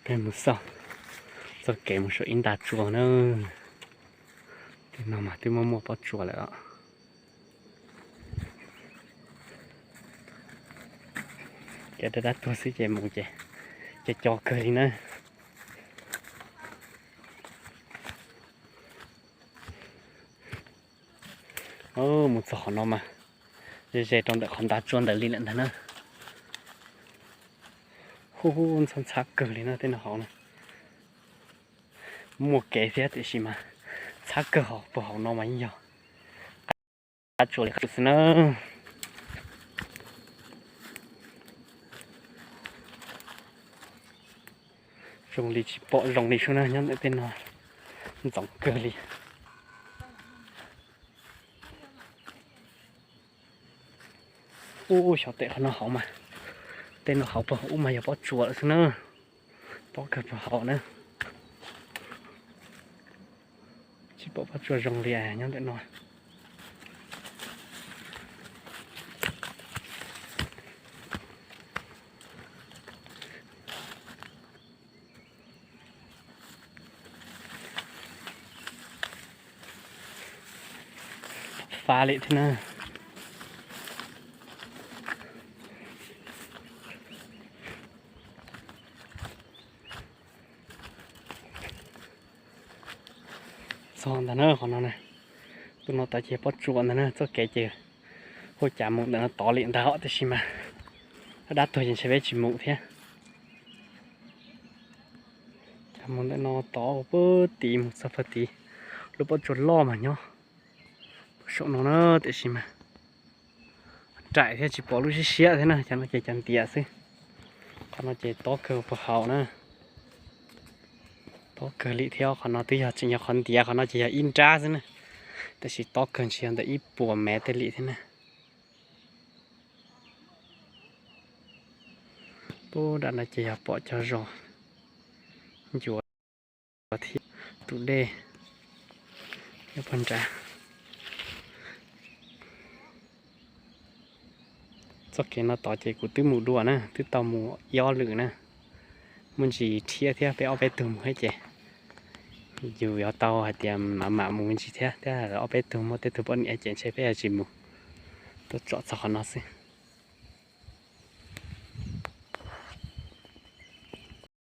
Peb mus xauj txoj kev mus saum ib nta tsua na. Tej no mas twb muaj muaj pob tsuas lawm os. Kev dab dab tuag xwb ces mus ces co co kawg li na. Mus txog qhov no mas ze ze rau ntawm qhov nta tsua ntawd li lawm ntag na. Hu hu, ntxhab ntxhab kawg li na, tej no hauv na. Muaj kev thiab tiam sis mas ntxhab kawg, hauv puag hauv no mas yeej yog qab tsua li qab tsua xwb na. Zoo li tsis pom zoo li sub na, nyob ntawm tej no ntxoov kawg li. Ub, xyov tem qhov no hauv mas, tej no hauv puag hauv ub mas yog pob tsuas lawm xwb na. Pob kawg puag hauv na. Tsis pom pob tsuas zoo li nyob ntawm no. Fab li thiab na. Txog ntag na qhov no na. Tus no tod ces pob tsuas ntag na, txoj kev ces hu cas mus ntawm no tod li ntag os, tiam sis mas dab tuag ces ntshe peb tsis mus thiab. Cas mus ntawm no tod puag tid mus txog puag tid, lub pob tsuas loj mas nyob puag saum no na, tiam sis mas nraim thiab tsis pom lub siab siab thiab na, cov no ces cov ntiav xwb. Qhov no ces tob kawg puag hauv na. Tob kawg li thiab, qhov no twb yog tseem yog qhov ntiav, qhov no ces yog ib nrab xwb na. Tiam sis tob kawg ntshe yog ntawm ib puas mev tej li thiab na. Pub nram no ces yog pom cov zos ncuav thiab tus dej nyob puag nrad. Txoj kev no tod ces kuv twb mus dua na, twb tau mus ib ob lwm na. Muaj ntsis rhiab thiab, peb ob peb tug mus thiab ces yus yuav tau hais tias mam mam mus me ntsis thiab, thiab ob peb tug muaj tej tug poj niam ces ntshe peb yuav tsis mus, tuaj tsom txog qhov no xwb.